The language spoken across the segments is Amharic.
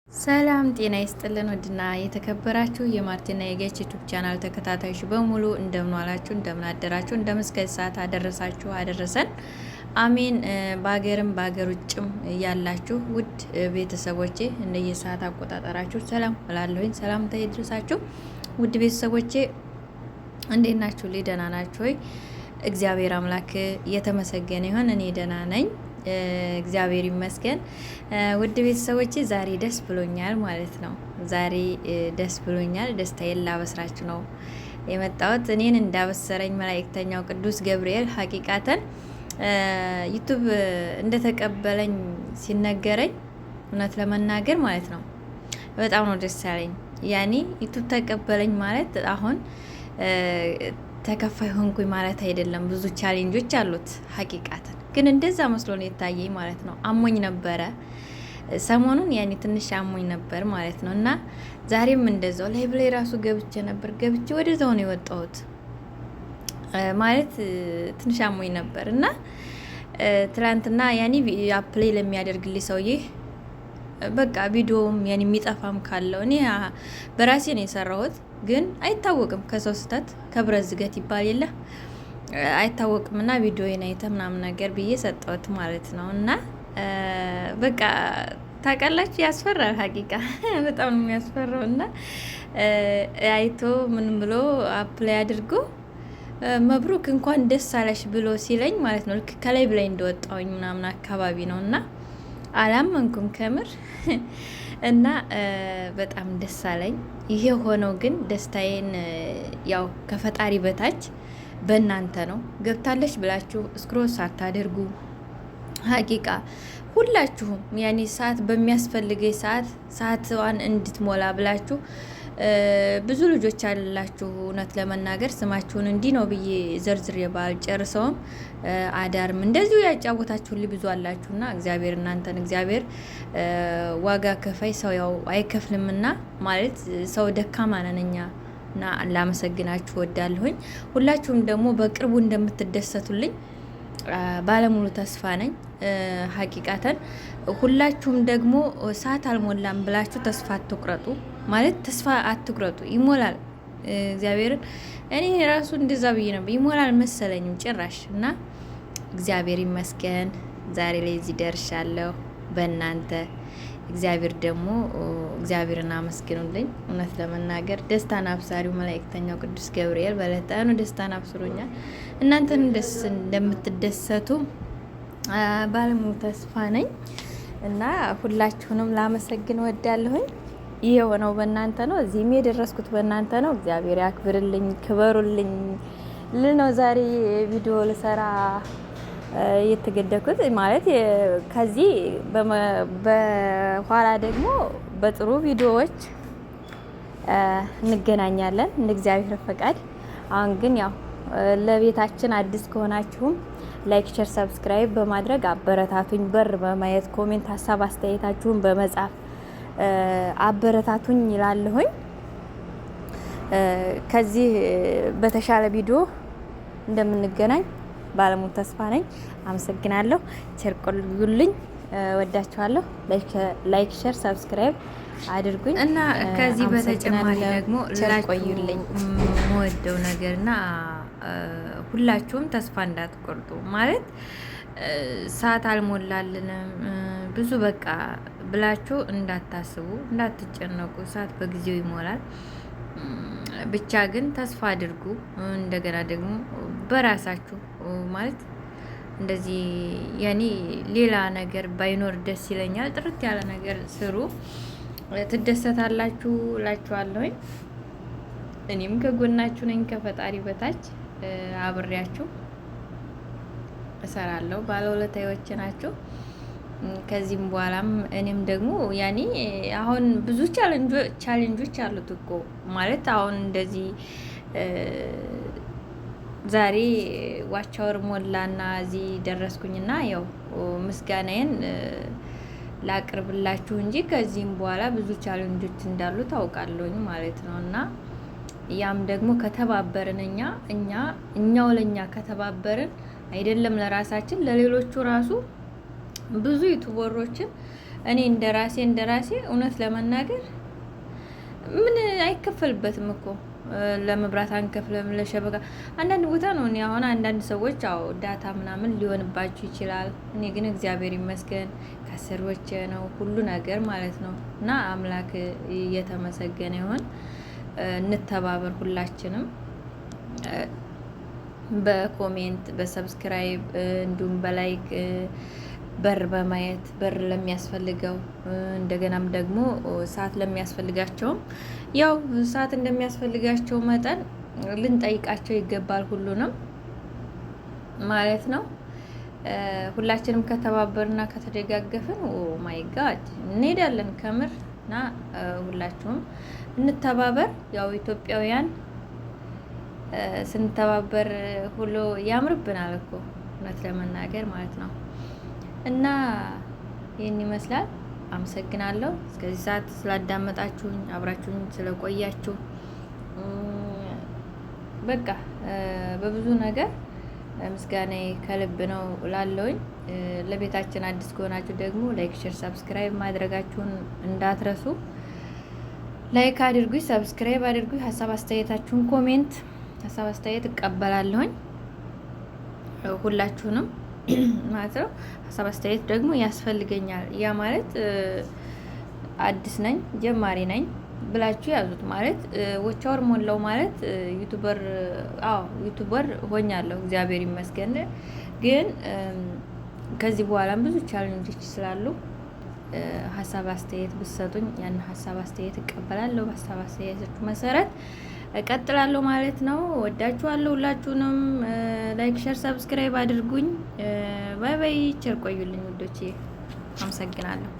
ሰላም ጤና ይስጥልን። ውድና የተከበራችሁ የማርቲና የጌች YouTube channel ተከታታዮች በሙሉ እንደምን ዋላችሁ፣ እንደምን አደራችሁ፣ እንደምን እስከ ሰዓት አደረሳችሁ አደረሰን። አሜን። በሀገርም በሀገር ውጭም ያላችሁ ውድ ቤተሰቦቼ እንደየሰዓት አቆጣጠራችሁ ሰላም እላለሁኝ። ሰላምታ ይድረሳችሁ ውድ ቤተሰቦቼ፣ እንዴት ናችሁ? ደህና ናችሁ ወይ? እግዚአብሔር አምላክ የተመሰገነ ይሁን። እኔ ደህና ነኝ። እግዚአብሔር ይመስገን። ውድ ቤተሰቦቼ ዛሬ ደስ ብሎኛል ማለት ነው። ዛሬ ደስ ብሎኛል። ደስታዬን ላበስራችሁ ነው የመጣሁት። እኔን እንዳበሰረኝ መላእክተኛው ቅዱስ ገብርኤል ሀቂቃተን YouTube እንደተቀበለኝ ሲነገረኝ እውነት ለመናገር ማለት ነው በጣም ነው ደስ ያለኝ። ያኔ YouTube ተቀበለኝ ማለት አሁን ተከፋይ ሆንኩኝ ማለት አይደለም። ብዙ challenge ኦች አሉት ሀቂቃተን ግን እንደዛ መስሎ ነው የታየኝ ማለት ነው። አሞኝ ነበረ ሰሞኑን ያኔ ትንሽ አሞኝ ነበር ማለት ነው። እና ዛሬም እንደዛው ላይ ብላይ ራሱ ገብቼ ነበር፣ ገብቼ ወደዛው ነው የወጣሁት ማለት ትንሽ አሞኝ ነበር። እና ትላንትና ያኔ apply ለሚያደርግልኝ ሰውዬ በቃ ቪዲዮም ያኔ የሚጠፋም ካለው እኔ በራሴ ነው የሰራሁት፣ ግን አይታወቅም፣ ከሰው ስህተት ከብረት ዝገት ይባል የለ፣ አይታወቅም። እና ቪዲዮ አይተ ምናምን ነገር ብዬ ሰጠሁት ማለት ነው። እና በቃ ታውቃላችሁ ያስፈራል፣ ሀቂቃ በጣም ነው የሚያስፈራው። እና አይቶ ምን ብሎ apply አድርጎ መብሩክ እንኳን ደስ አለሽ ብሎ ሲለኝ ማለት ነው ልክ ከላይ ብላይ እንደወጣውኝ ምናምን አካባቢ ነው እና አላመንኩም ከምር። እና በጣም ደስ አለኝ። ይሄ ሆነው ግን ደስታዬን ያው ከፈጣሪ በታች በእናንተ ነው። ገብታለች ብላችሁ scroll ሳታደርጉ ሀቂቃ ሁላችሁም ያኔ ሰዓት በሚያስፈልገኝ ሰዓት ሰዓትዋን እንድትሞላ ብላችሁ ብዙ ልጆች አላችሁ። እውነት ለመናገር ስማችሁን እንዲህ ነው ብዬ ዘርዝሬ ባልጨርሰውም አዳርም እንደዚሁ ያጫወታችሁልኝ ብዙ አላችሁና እግዚአብሔር እናንተን እግዚአብሔር ዋጋ ከፋይ ሰው ያው አይከፍልምና ማለት ሰው ደካማ ነን እኛ እና ላመሰግናችሁ ወዳለሁኝ። ሁላችሁም ደግሞ በቅርቡ እንደምትደሰቱልኝ ባለሙሉ ተስፋ ነኝ። ሀቂቃተን ሁላችሁም ደግሞ ሰዓት አልሞላም ብላችሁ ተስፋ አትቁረጡ፣ ማለት ተስፋ አትቁረጡ፣ ይሞላል። እግዚአብሔርን እኔ ራሱ እንደዛ ብዬ ነበር፣ ይሞላል መሰለኝም ጭራሽ። እና እግዚአብሔር ይመስገን ዛሬ ላይ እዚህ ደርሻለሁ በእናንተ እግዚአብሔር ደግሞ እግዚአብሔርን አመስግኑልኝ። እውነት ለመናገር ደስታን አብሳሪው መላእክተኛው ቅዱስ ገብርኤል በለጠኑ ደስታን አብስሮኛል። እናንተንም ደስ እንደምትደሰቱ ባለሙሉ ተስፋ ነኝ እና ሁላችሁንም ላመሰግን ወዳለሁኝ። ይህ የሆነው በእናንተ ነው። እዚህም የደረስኩት በእናንተ ነው። እግዚአብሔር ያክብርልኝ፣ ክበሩልኝ ልል ነው ዛሬ ቪዲዮ ልሰራ የተገደኩት ማለት። ከዚህ በኋላ ደግሞ በጥሩ ቪዲዮዎች እንገናኛለን እንደ እግዚአብሔር ፈቃድ። አሁን ግን ያው ለቤታችን አዲስ ከሆናችሁም like፣ share፣ subscribe በማድረግ አበረታቱኝ። በር በማየት comment፣ ሀሳብ አስተያየታችሁን በመጻፍ አበረታቱኝ ይላለሁኝ። ከዚህ በተሻለ ቪዲዮ እንደምንገናኝ ባለሙሉ ተስፋ ነኝ። አመሰግናለሁ። ቸር ቆዩልኝ። ወዳችኋለሁ። Like፣ share፣ subscribe አድርጉኝ። እና ከዚህ በተጨማሪ ደግሞ ቆዩልኝ የምወደው ነገርና ሁላችሁም ተስፋ እንዳትቆርጡ፣ ማለት ሰዓት አልሞላልንም ብዙ በቃ ብላችሁ እንዳታስቡ፣ እንዳትጨነቁ። ሰዓት በጊዜው ይሞላል። ብቻ ግን ተስፋ አድርጉ። እንደገና ደግሞ በራሳችሁ ማለት እንደዚህ ያኔ ሌላ ነገር ባይኖር ደስ ይለኛል። ጥርት ያለ ነገር ስሩ፣ ትደሰታላችሁ እላችኋለሁኝ። እኔም ከጎናችሁ ነኝ፣ ከፈጣሪ በታች አብሬያችሁ እሰራለሁ። ባለውለታዎች ናችሁ። ከዚህም በኋላም እኔም ደግሞ ያኔ አሁን ብዙ challenge ኦች አሉት እኮ፣ ማለት አሁን እንደዚህ ዛሬ watch hour ሞላና እዚህ ደረስኩኝና ያው ምስጋናዬን ላቅርብላችሁ እንጂ ከዚህም በኋላ ብዙ challenge ኦች እንዳሉ ታውቃለሁኝ ማለት ነው። እና ያም ደግሞ ከተባበርን እኛ እኛው ለእኛ ከተባበርን አይደለም ለራሳችን ለሌሎቹ ራሱ ብዙ YouTuber ኦችን እኔ እንደራሴ እውነት ለመናገር ምን አይከፈልበትም እኮ፣ ለመብራት አንከፍልም፣ ለ شبكة አንዳንድ ቦታ ነው። እኔ አሁን አንዳንድ ሰዎች አዎ data ምናምን ሊሆንባችሁ ይችላል። እኔ ግን እግዚአብሔር ይመስገን ከስሮቼ ነው ሁሉ ነገር ማለት ነው። እና አምላክ እየተመሰገነ ይሁን። እንተባበር ሁላችንም በ comment፣ በ subscribe እንዲሁም በ like፣ በር በማየት፣ በር ለሚያስፈልገው እንደገናም ደግሞ ሰዓት ለሚያስፈልጋቸውም ያው ሰዓት እንደሚያስፈልጋቸው መጠን ልንጠይቃቸው ይገባል ሁሉንም ማለት ነው። ሁላችንም ከተባበርና ከተደጋገፍን oh my God እንሄዳለን ከምር። እና ሁላችሁም እንተባበር። ያው ኢትዮጵያውያን ስንተባበር ሁሉ ያምርብናል እኮ እውነት ለመናገር ማለት ነው። እና ይህን ይመስላል። አመሰግናለሁ እስከዚህ ሰዓት ስላዳመጣችሁኝ፣ አብራችሁኝ ስለቆያችሁ፣ በቃ በብዙ ነገር ምስጋናዬ ከልብ ነው ላለውኝ። ለቤታችን አዲስ ከሆናችሁ ደግሞ like፣ share፣ subscribe ማድረጋችሁን እንዳትረሱ። Like አድርጉኝ፣ subscribe አድርጉኝ። ሀሳብ አስተያየታችሁን comment፣ ሀሳብ አስተያየት እቀበላለሁኝ ሁላችሁንም ማለት ነው። ሀሳብ አስተያየት ደግሞ ያስፈልገኛል። ያ ማለት አዲስ ነኝ፣ ጀማሪ ነኝ ብላችሁ ያዙት። ማለት watch hour ሞላው ማለት YouTuber፣ አዎ YouTuber ሆኛለሁ እግዚአብሔር ይመስገን። ግን ከዚህ በኋላም ብዙ challenge ኦች ስላሉ ሀሳብ አስተያየት ብትሰጡኝ ያን ሀሳብ አስተያየት እቀበላለሁ። በሀሳብ አስተያየቶቹ መሰረት እቀጥላለሁ ማለት ነው። ወዳችኋለሁ ሁላችሁንም። Like፣ share፣ subscribe አድርጉኝ። Bye bye። ቸር ቆዩልኝ ውዶቼ። አመሰግናለሁ።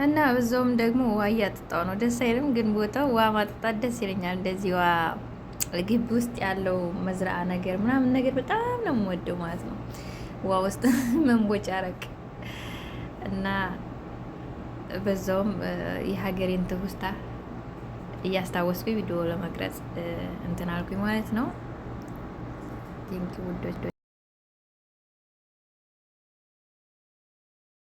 እና በዛውም ደግሞ ውሃ እያጠጣው ነው። ደስ አይልም? ግን ቦታው ውሃ ማጠጣት ደስ ይለኛል። እንደዚህ ውሃ ግቢ ውስጥ ያለው مزرعة ነገር ምናምን ነገር በጣም ነው የምወደው ማለት ነው። ውሃ ውስጥ መንቦጫረቅ እና በዛውም የሀገሬን ትውስታ እያስታወስኩኝ ቪዲዮ ለመቅረጽ እንትን አልኩኝ ማለት ነው። Thank you ውዶች።